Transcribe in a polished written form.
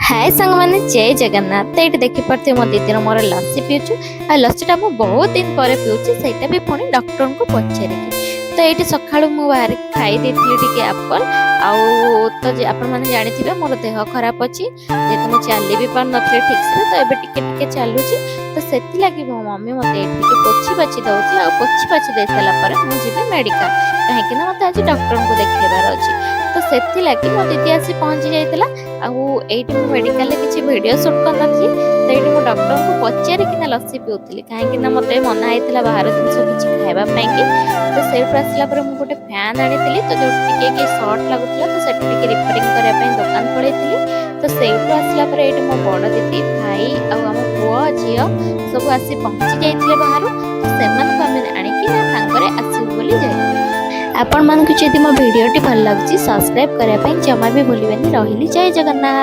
ହାଏ ସାଙ୍ଗମାନେ, ଜୟ ଜଗନ୍ନାଥ। ତ ଏଇଠି ଦେଖିପାରୁଥିବେ, ମୋ ଦିଦିର ମୋର ଲସି ପିଉଛୁ। ଆଉ ଲସିଟା ମୁଁ ବହୁତ ଦିନ ପରେ ପିଉଛି, ସେଇଟା ବି ପୁଣି ଡକ୍ଟରଙ୍କୁ ପଚାରିକି। ତ ଏଇଠି ସକାଳୁ ମୁଁ ବାହାରେ ଖାଇ ଦେଇଥିଲି ଟିକେ ଆପଲ୍। ଆଉ ତ ଯେ ଆପଣମାନେ ଜାଣିଥିବେ, ମୋର ଦେହ ଖରାପ ଅଛି। ଯେହେତୁ ମୁଁ ଚାଲି ବି ପାରୁନଥିଲି ଠିକ୍ସେ, ତ ଏବେ ଟିକେ ଟିକେ ଚାଲୁଛି। ତ ସେଥିଲାଗି ମୋ ମମି ମୋତେ ଏଇଠି ଟିକେ ପୋଛି ପାଛି ଦେଉଛି। ଆଉ ପୋଛି ପାଛି ଦେଇ ସାରିଲା ପରେ ମୁଁ ଯିବି ମେଡ଼ିକାଲ, କାହିଁକି ନା ମୋତେ ଆଜି ଡକ୍ଟରଙ୍କୁ ଦେଖେଇବାର ଅଛି। ତ ସେଥିଲାଗି ମୋ ଦିଦି ଆସି ପହଞ୍ଚି ଯାଇଥିଲା। ଆଉ ଏଇଠି ମୁଁ ମେଡ଼ିକାଲରେ କିଛି ଭିଡ଼ିଓ ସୁଟ୍ କରିନଥିଲି। ତ ଏଇଠି ମୁଁ ଡକ୍ଟରଙ୍କୁ ପଚାରିକିନା ଲସି ପିଉଥିଲି, କାହିଁକି ନା ମୋତେ ମନା ହେଇଥିଲା ବାହାର ଜିନିଷ କିଛି ଖାଇବା ପାଇଁକି। ତ ସେଇଠୁ ଆସିଲା ପରେ ମୁଁ ଗୋଟେ ଫ୍ୟାନ୍ ଆଣିଥିଲି, ତ ଯୋଉଠି ଟିକେ କି ସର୍ଟ ଲାଗୁଥିଲା, ତ ସେଠି ଟିକେ ରିପେୟାରିଂ କରିବା ପାଇଁ ଦୋକାନ ପଳେଇଥିଲି। ତ ସେଇଠୁ ଆସିଲା ପରେ ଏଇଠି ମୋ ବଡ଼ ଦିଦି, ଭାଇ ଆଉ ଆମ ପୁଅ ଝିଅ ସବୁ ଆସି ପହଞ୍ଚି ଯାଇଥିଲେ ବାହାରୁ। ତ ସେମାନଙ୍କୁ ଆମେ ଆଣିକି ନା ସାଙ୍ଗରେ ଆସିବୁ ବୋଲି ଯାଇଥିଲୁ। ଆପଣମାନଙ୍କୁ ଯଦି ମୋ ଭିଡ଼ିଓଟି ଭଲ ଲାଗୁଛି, ସବସ୍କ୍ରାଇବ୍ କରିବା ପାଇଁ ଜମା ବି ଭୁଲିବେନି। ରହିଲି, ଜୟ ଜଗନ୍ନାଥ।